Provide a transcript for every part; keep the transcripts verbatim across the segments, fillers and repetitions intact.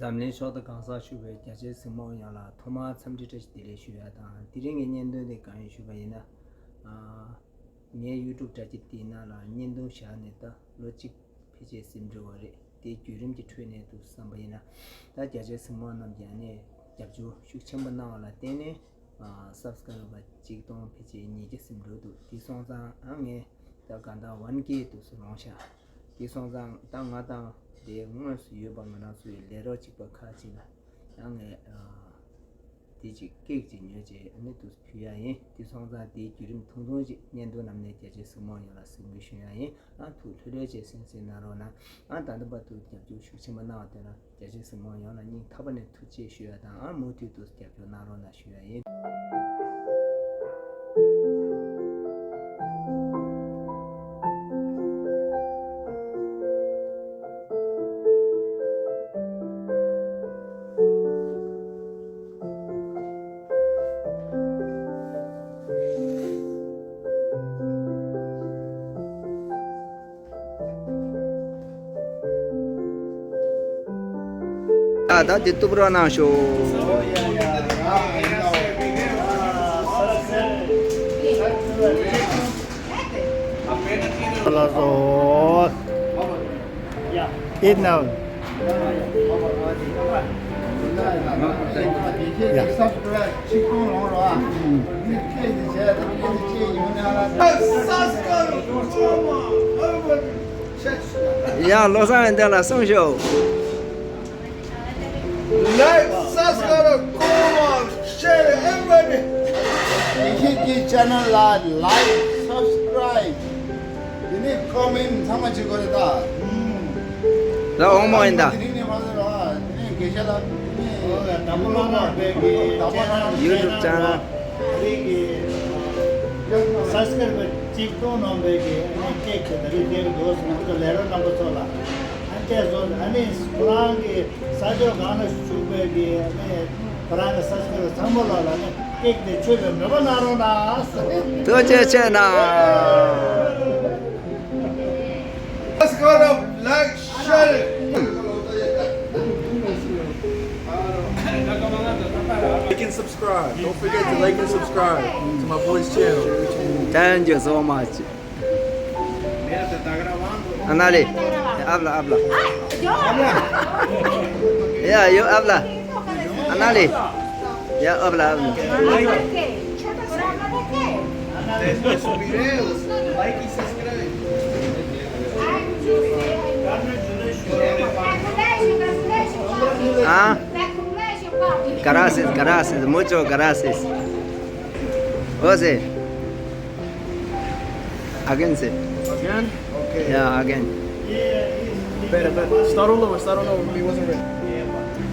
འཛམ་གླིང་ཕྱོགས་མཐའ་གང་སར་བཞུགས་པའི་རྒྱ་ཆེའི་གཟིགས་མོ་ཡོངས་ལ་ཐོག་མར་འཚམས་འདྲི་བཀྲ་ཤིས་བདེ་ལེགས་ཞུ་ཡ་དང་། དེ་རིང་གི་བརྙན་ཐུང་དེ་གང་ཡིན་ཞུས་པ་ཡིན་ན། ཨ། ངའི་ཡུ་ཊུབ་དྲ་རྒྱ་དེའི་ནང་ལ་བརྙན་ཐུང་བཞག་ནས་ད་ལོ་གཅིག་ཕལ་ཆེར་ཟིན་འགྲོ་བ་རེད། དེའི་བརྒྱུད་རིམ་གྱི་ཁྲོད་ནས་འདུག་བསམ་པ་ཡིན་ན། ད་རྒྱ་ཆེའི་གཟིགས་མོ་རྣམས་ཀྱིས་ཨ་ནི་རྒྱབ་སྐྱོར་ཤུགས་ཆེན་པོ་གནང་བ་ལ་བརྟེན་ནས། ཨ། སབ་སི་ཀ་རའེ་བར་གཅིག་སྟོང་ཕལ་ཆེར་ཉིས་བརྒྱ་ཟིན་འགྲོ་འདུག་དེ་སོང་ཙང་ཨ་ངས་ད་གང་ལྟར་ཝན་ཀེ་འདུག་སེ་ལོངས་ཤག་དེ་སོང་ཙང་ད་ང་དང་དེ་དངོས་སུ་ཡོད་པ་ང་རང་ཚོའི་ལས་རོགས་གཅིག་པ་ཁག་ཅིག་ལ་ཡང་ངས་ཨ། དེ་ཅིག་ཀེག་ཅིག་ཉོས་རྗེས་ཨ་ནི་འདུག་སེ་ཕུལ་ཡ་ཡིན། དེ་སོང་ཙང་དེའི་བརྒྱུད་རིམ་ཐུང་ཐུང་ཅིག་བརྙན་ཐུང་རྣམས་ནས་རྒྱ་ཆེའི་གཟིགས་མོ་ཡོངས་ལ་གཟིགས་འབུལ་ཞུ་ཡ་ཡིན། ཨ་ཐུགས་ལྷོད་ལྷོད་བྱས་གསན་གཟིགས་གནང་རོགས་གནང་། ཨ་ད་ལྟ་བར་དུ་རྒྱབ་སྐྱོར་ཤུགས་ཆེན་པོ་གནང་བ་དེ་ལ་རྒྱ་ཆེའི་གཟིགས་མོ་ཡོངས་ལ་སྙིང་ཐག་པ་ནས་ཐུགས་རྗེ་ཆེ་ཞུ་ཡ་དང་། ཨ་མུ་མཐུད་དུ་རྒྱབ་སྐྱོར་གནང་རོགས་གནང་ཞུ་ཡ་ཡིན། ད་ད་དེ་གཏུབ་རོགས་གནང་ཤོག་ལགས་སོ། Eat now. ཡ་བློ་བཟང་ཡོན་ཏན་ལགས་གསུངས་ཤོག Like, subscribe, comment, share, everybody. ཡེ་ཤེས་ཀྱི་ཆེ་ནལ་ལ་like, subscribe དེ་ནས་ཀོ་མེན་ཚང་མ་བྱེད་དགོས་རེད་ད། ད་འོང་མོ་ཡིན་ད། དེ་རིང་ནས་མ་ཟེར་བ་དེ་ནས་དགེ་བཤེས་ལགས་དེ་ནས་དམ་པ་བླ་མ་པའི་གི་ཆེ་ནལ། ཡུ་ཊུབ་ཆེ་ནལ། དེ་གི་སབ་སི་ཀ་རའེ་བར་གཅིག་སྟོང་ནང་པའི་གི་ཨ་ནི་ཀེག་དེ་ད་རེས་སྟེར་གི་འདུག་ང་ཚོ་ལས་རོགས་རྣམ་པ་ཚོ་ལ་ཨ་ནི་བལྟས་སོང་། ཨ་ནི་ཁོ་རང་གི་ས་ཕྱོགས་གང་ལ་བཞུགས་པའི་གི་ཨ་ནི་ཁོ་རང་གི་སབ་སི་ཀ་རའེ་བར་ཚང་མ་ལ་ལ་ནི་ཀེག་དེ་མཆོད་པའི་མོས་པ་གནང་རོགས་གནང་། ཐུགས་རྗེ་ཆེ་གནང་། Subscribe, like, share. Like and subscribe. Don't forget to like and subscribe to my boy's channel. Thank you so much. अनाले, अबला, अबला। या, यो अबला। अनाले। या, अबला, अबला। Ah, gracias, gracias, mucho gracias. José. Again, say. Again? Okay. Yeah, again. Better, better. Start all over, start all over. We wasn't ready.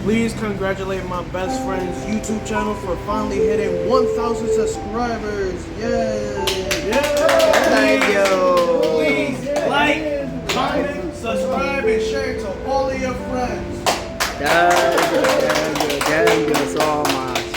Please congratulate my best friend's YouTube channel for finally hitting one thousand subscribers. Yay! Thank you. Please like, comment, subscribe, and share it to all of your friends. Thank you, thank you, thank you so much.